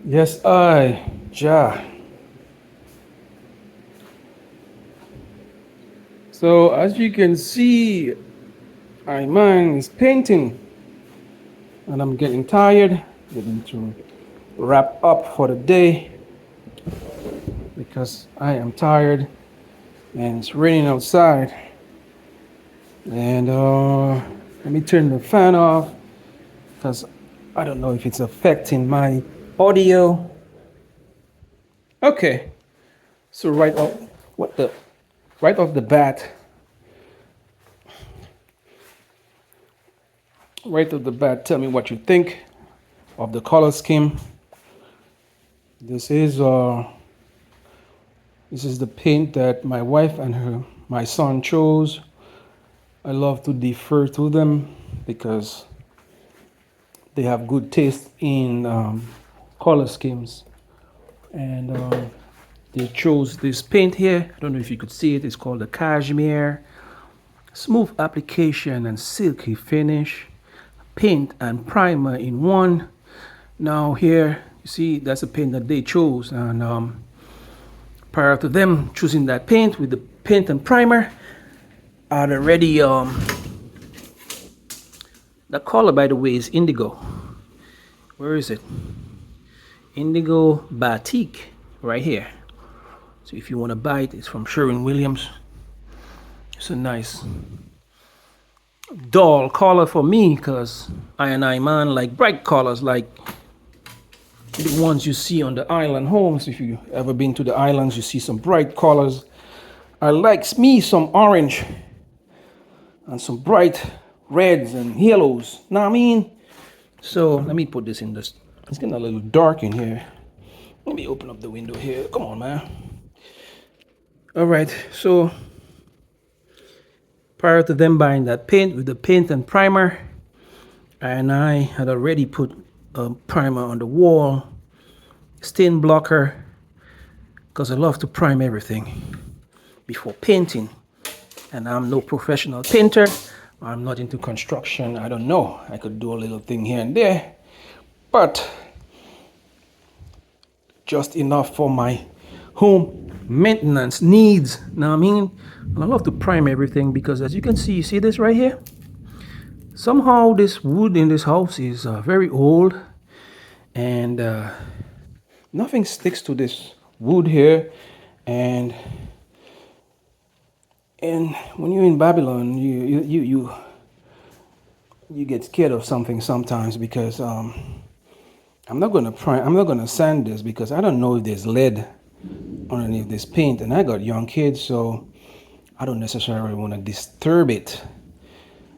Yes, I, Jah. So as you can see, Imaan is painting and I'm getting tired, getting to wrap up for the day because I am tired and it's raining outside. And let me turn the fan off because I don't know if it's affecting my audio. Okay, so right off the bat, tell me what you think of the color scheme. This is the paint that my wife and my son chose. I love to defer to them because they have good taste in color schemes, and they chose this paint here. I don't know if you could see it. It's called the Cashmere. Smooth application and silky finish. Paint and primer in one. Now here, you see, that's the paint that they chose, and prior to them choosing that paint with the paint and primer, I'd already, the color, by the way, is indigo. Where is it? Indigo Batik right here. So if you want to buy it, it's from Sherwin-Williams. It's a nice dull color for me because I and I man like bright colors like the ones you see on the island homes. If you ever been to the islands, you see some bright colors. I like me some orange and some bright reds and yellows. Know what I mean? So let me put this in this. It's getting a little dark in here. Let me open up the window here. Come on, man. All right, so prior to them buying that paint with the paint and primer, and I had already put a primer on the wall, stain blocker, because I love to prime everything before painting. And I'm no professional painter. I'm not into construction. I don't know. I could do a little thing here and there, but just enough for my home maintenance needs. Know what I mean? And I love to prime everything because, as you can see, you see this right here? Somehow this wood in this house is very old, and nothing sticks to this wood here. And when you're in Babylon, you get scared of something sometimes, because I'm not going to prime, I'm not going to sand this because I don't know if there's lead underneath this paint, and I got young kids, so I don't necessarily want to disturb it.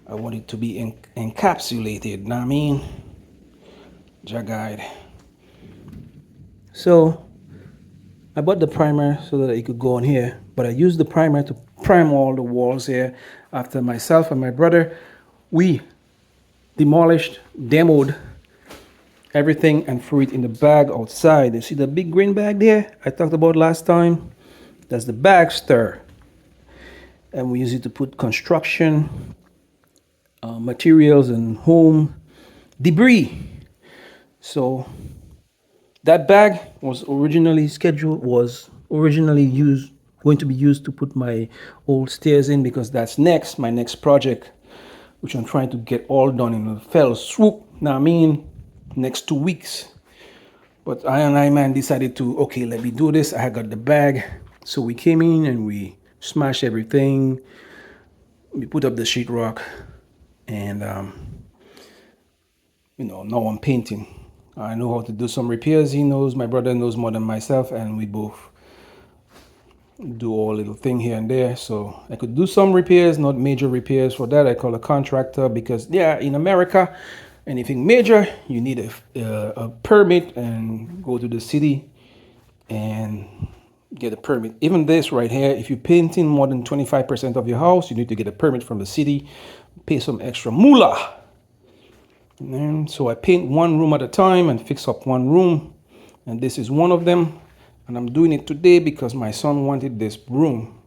I want it to be encapsulated, know what I mean? Jah guide. So I bought the primer so that it could go on here, but I used the primer to prime all the walls here. After myself and my brother, we demolished, demoed everything and threw it in the bag outside. You see the big green bag there I talked about last time? That's the Bagster. And we use it to put construction materials and home debris. So that bag was originally scheduled, was originally used, going to be used to put my old stairs in, because that's next, my next project, which I'm trying to get all done in a fell swoop. Now I mean, next 2 weeks. But I and I man decided to, okay, let me do this. I got the bag. So we came in and we smashed everything. We put up the sheetrock, and now I'm painting. I know how to do some repairs. He knows, my brother knows more than myself, and we both do all little thing here and there. So I could do some repairs, not major repairs. For that, I call a contractor, because in America, anything major, you need a permit and go to the city and get a permit. Even this right here, if you're painting more than 25% of your house, you need to get a permit from the city, pay some extra moolah. And so I paint one room at a time and fix up one room, and this is one of them. And I'm doing it today because my son wanted this room.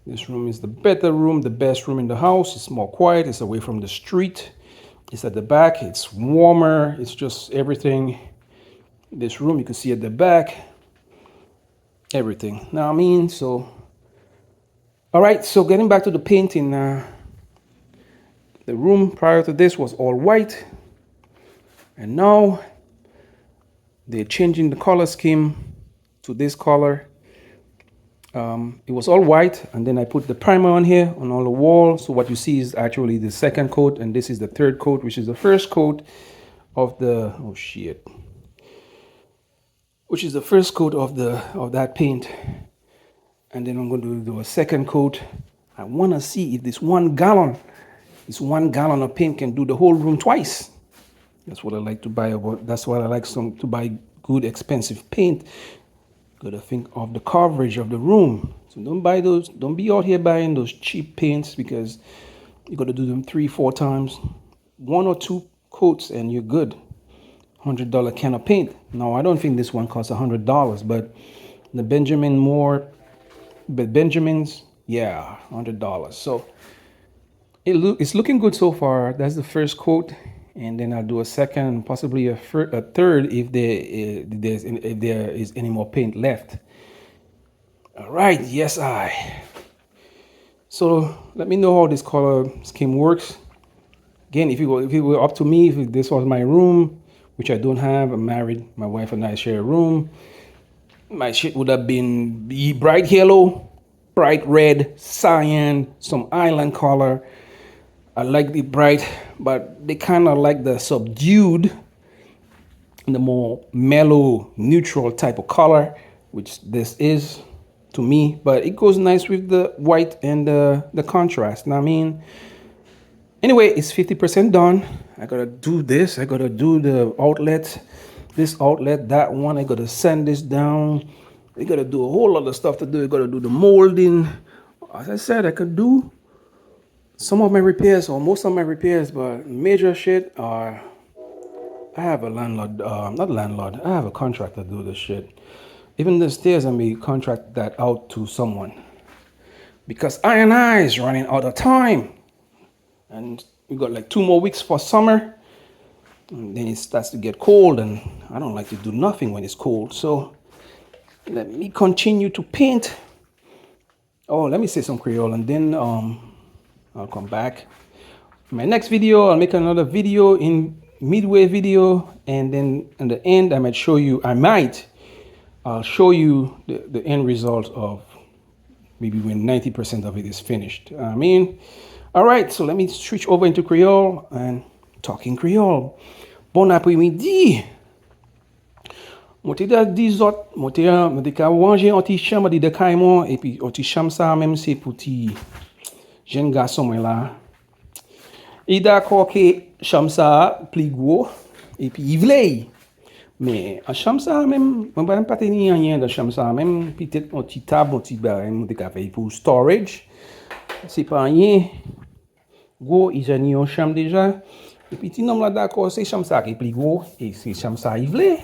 This room is the better room, the best room in the house. It's more quiet, it's away from the street, it's at the back, it's warmer, it's just everything. This room, you can see at the back, everything. Now I mean, so, all right, so getting back to the painting, the room prior to this was all white, and now they're changing the color scheme to this color. It was all white, and then I put the primer on here on all the walls. So what you see is actually the second coat, and this is the third coat, which is the first coat of the, oh shit, which is the first coat of the of that paint. And then I'm going to do a second coat. I want to see if this 1 gallon of paint can do the whole room twice. That's what I like to buy about. That's what I like some to buy good expensive paint. Gotta think of the coverage of the room. So don't buy those, don't be out here buying those cheap paints, because you gotta do them three, four times. One or two coats and you're good. $100 can of paint. Now I don't think this one costs $100, but the Benjamin Moore, but Benjamin's, yeah, $100. So it's looking good so far. That's the first coat, and then I'll do a second, possibly a third if there is any more paint left. All right, yes I. So let me know how this color scheme works. Again, if it were up to me, if this was my room, which I don't have, I'm married, my wife and I share a room, my shit would have been bright yellow, bright red, cyan, some island color. I like the bright, but they kind of like the subdued, the more mellow, neutral type of color, which this is to me, but it goes nice with the white and the contrast. I mean, anyway, it's 50% done. I got to do this. I got to do the outlet, this outlet, that one. I got to sand this down. We got to do a whole lot of stuff to do. We got to do the molding. As I said, I could do some of my repairs or most of my repairs, but major shit are, I have a landlord, not landlord, I have a contractor do this shit. Even the stairs, I may contract that out to someone because I and I is running out of time. And we got like 2 more weeks for summer. And then it starts to get cold, and I don't like to do nothing when it's cold. So let me continue to paint. Oh, let me say some Creole and then I'll come back. In my next video, I'll make another video in midway video, and then in the end, I might show you, I might, I'll show you the end result of maybe when 90% of it is finished. Let me switch over into Creole and talk in Creole. Bon apwé-midi. Mwen té da di zòt, mwen té ka wanjé an ti chanm di de kay mwen, épi an ti chanm sa menm sé pou ti jenn gason mwen la. I dakò ké chanm sa pli gwo, épi i vlé. Men an chanm sa menm, mwen pa té ni anyen dan chanm sa menm, pitèt an ti tab, an ti bagay mwen té ka fè pou storage. Sé pa anyen gwo, i ja ni yon chanm deja. Épi ti nonm la dakò, sé chanm sa ki pli gwo, é sé chanm sa i vlé.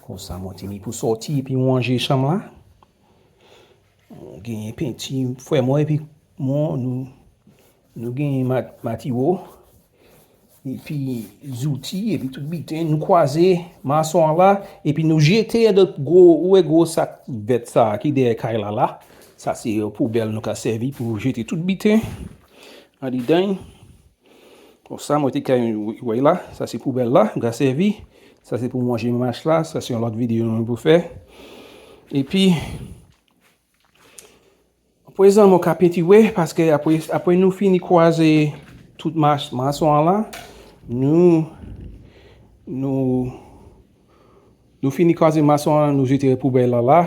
Konsa mwen té ni pou sòti épi wanje chanm la. Mwen genyen penti fwè mwen épi mwen nou genyen matiwo. Épi zouti, épi tout biten, nou kwazé mason la, épi nou jété de gwo, ou wè gwo sak vèt sa ki dèyè kay la la. Sa sé yon poubèl nou ka sèvi pou jété tout biten. An di den. Konsa mwen té ka wè la, sa sé poubèl la, nou ka sèvi. Sa sé pou wanje mach la, sa sé yon lòt videyo nou pou fè. Épi, apwézan mwen ka penti wè, paské apwé nou fini kwazé tout mach mason la, nou fini kwazé mason an, nou jété poubèl la la.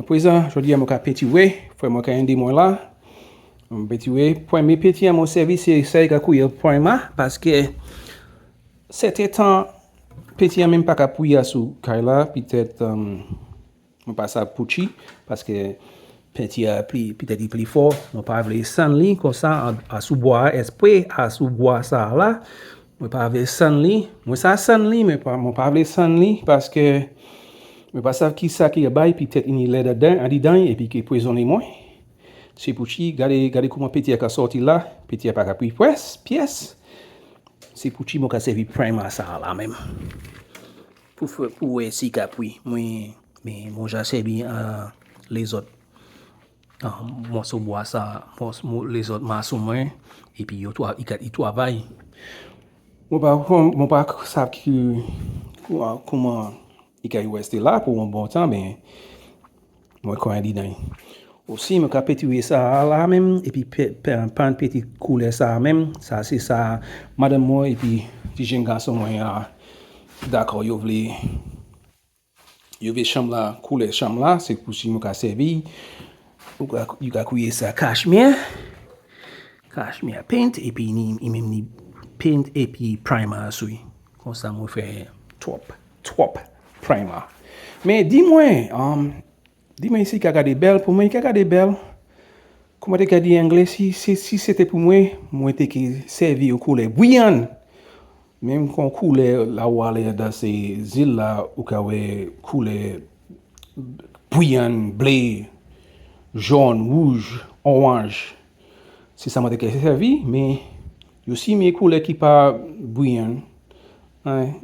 Apwézan, jòdi a mwen ka penti wè, fwè mwen ka édé mwen la. Mwen penti wè, pwémyé penti an mwen sèvi sé sèy ka kouwé primer, paské sèten tan, penti an menm pa ka pouya sou kay la, pitèt, mwen pa sa pouchi, paské penti a pli, pitèt i pli fò, mwen pa vlé sann li, konsa, a sou bwa, espwé, a sou bwa sa la, mwen pa vlé sann li, mwen sa sann li, mwen pa vlé sann li, paské mwen pa sav ki sa ki a bay, pitèt ini lè dadan, a di dan, épi ki pwézonnen mwen. Sé pouchi, gadé kouman penti a ka sòti la, penti a pa ka pwi pwès, pyès. Sé pouchi mwen ka sèvi primer sa la menm. Pou fè pou wè si ka pwi. Mwen men mwen ja sèvi a lézòt mòso bwa sa lézòt mason mwen épi yo i twavay. Mwen pa sav ki kouman i ka rèsté la pou yon bon tan men mwen kwè didan. Osi mwen ka pentire sa la menm épi penn peti koulè sa menm. Sa sé sa madanm mwen épi ti jenn gason mwen an dakò yo vlé yo vlé chanm la koulè chanm la sé pou si mwen ka sèvi. Yo ka kwiyé sa cashmere, cashmere paint épi ni menm ni paint épi primer sou. Konsa mwen fè twòp twòp primer. Men di mwen, di mwen si ka gadé bèl pou mwen, i ka gadé bèl. Kouman té ka di anglé, si sé té pou mwen, mwen té ki sèvi yon koulè bwiyan. Menm kon koulè la ou alé dan sé zil la ou ka wè koulè bwiyan, blé, jòn, wouj, owanj. Sé sa mwen té ka sèvi, men yo simen koulè ki pa bwiyan,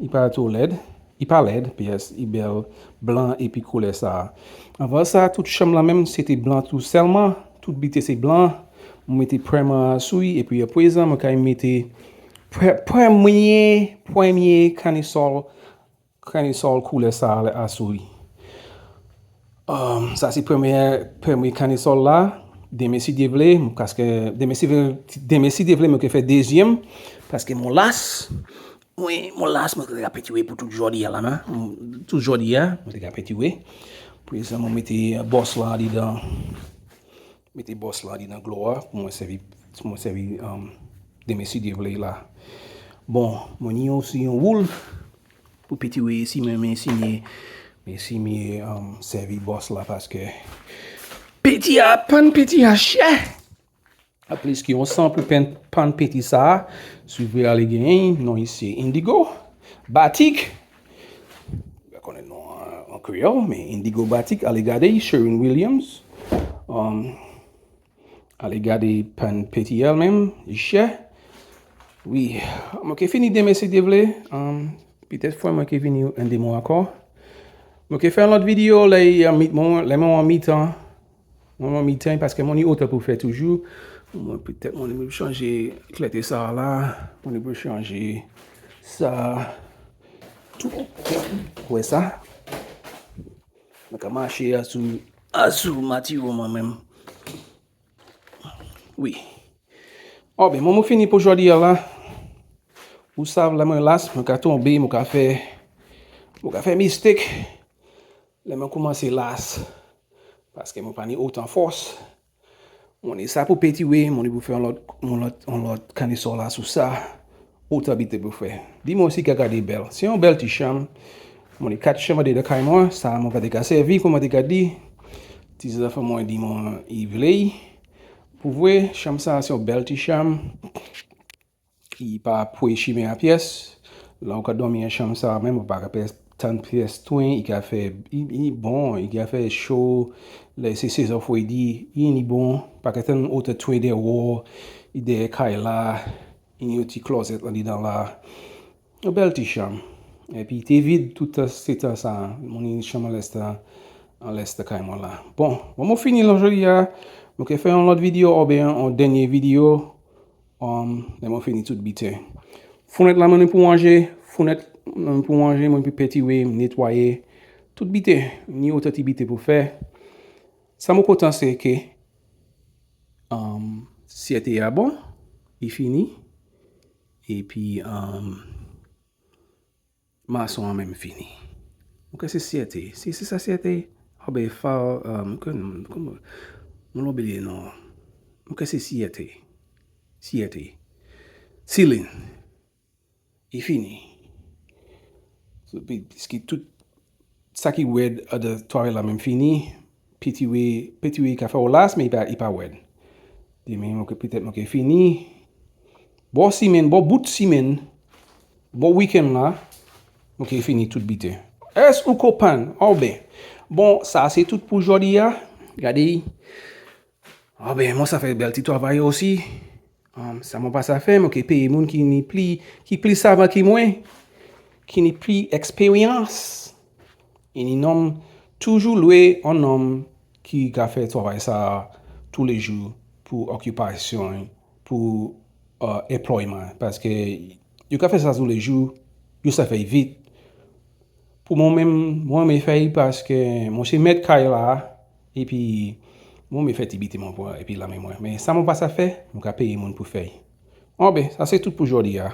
i pa twò lèd. I pa lèd, pyès, i bèl blan épi koulè sa. Anvan sa, tout chanm la menm, sé té blan tou sèlman. Tout bité sé blan. Mwen mété primer sou li, épi apwézan mwen ka mété pwémyé kanisòl koulè sa a sou li. Sa sé pwémyé kanisòl la. Denmen si Dye vlé, denmen si Dye vlé mwen ka fè dézyèm, paské mwen las. Mwen las mwen té ka pentiré pou tout jòdi a la nan. Tout jòdi a, mwen té ka pentiré. Pwézan mwen mété bwòs la didan, mété bwòs la didan dlo a pou mwen sèvi, pou mwen sèvi denmen si Dye vlé la. Bon, mwen ni osi yon woul pou pentiré si mwen men si mwen sèvi bwòs la paské penti a, pann penti a chè. A plis ki yon san pou pann penti sa, si vle alé genyen, non i sé Indigo Batik. Pa konnen non an kwéyòl, men Indigo Batik, alé gadé Sherwin Williams. Alé gadé pann penti a menm, li chè. Wi, mwen ké fini denmen si Dye vlé. Pitèt fwa mwen ké vini an démo ankò. Mwen ké fè yon lòt video lè mwen an mitan. Mwen an mitan paské mwen ni otan pou fè toujou. Mwen pitèt mwen ni pou chanjé klèté sa la. Mwen ni pou chanjé sa. Tout wè sa. Mwen ka maché asou matiryo mwen menm. Wi. Oh ben mwen fini pou jòdi a la. Ou sav lè mwen las, mwen ka tonbé, mwen ka fè mistake. Lè mwen koumansé las. Paské mwen pa ni otan fòs. Mwen ni sa pou pentire, mwen ni pou fè yon lòt kanisòl la sou sa. Otan bité pou fè. Di mwen si ka gadé bèl. Sé yon bèl ti chanm. Mwen ni kat chanm andedan kay mwen. Sa mwen pa té ka sèvi, kouman té ka di. Ti zanfan mwen di mwen i vlé. Pou vwé, chanm sa sé yon bèl ti chanm. Ki pa pwé chimen a pyès. La ou ka dòmi an chanm sa menm, ou pa ka pè tan pyès twen, i ka fè, i bon, i ka fè cho, lè sé sezon fwédi, i ni bon, pa ka tann otan twen déwò, i dèyè kay la, i ni yon ti closet andidan la. Yon bèl ti chanm. Épi té vid tout sé tan sa, mwen ni chanm an lès an lès kay mwen la. Bon, mwen fini lan jodi a, mwen ké fè yon lòt video oubyen yon dènyé video, lè mwen fini tout bité. Founnèt la mwen ni pou ranje, founnèt mwen pou ranje, mwen pou pentire, netwayé, tout bité, ni otan ti bité pou fè. Sa mwen kontan sé ké syèté a bon, i fini, épi mason an menm fini. Mwen kwè sé syèté, si sé sa syèté, oubyen fa, mwen oubliyé non. Mwen kwè sé syèté, syèté. Ceiling, i fini. Piski tout sa ki wèd de twavay la menm fini, pentire ka fè ou las, men i pa wèd. Demen mwen pitèt mwen ké fini. Bon simenn, bon bout simenn, bon weekend la, mwen ké fini tout bité. Ès ou konpwann? Oh ben. Bon, sa sé tout pou jòdi a. Gadé. Oh ben, mwen sa fè bèl ti twavay osi. Sa mwen pa sa fè, mwen ké péyé moun ki ni pli, ki pli savan ki mwen. Ki ni pli èksperyans. Ni nonm toujou lwé an nonm ki ka fè twavay sa toulé jou pou okipasyon, pou employment. Paské yo ka fè sa toulé jou, yo sa fè vit. Pou mwen menm, mwen renmen fè paské mwen sé mèt kay la, épi mwen renmen fè ti biti mwen pou épi lanmen mwen. Men sa mwen pa sa fè, mwen ka péyé moun pou fè. Anben, sa sé tout pou jòdi-a.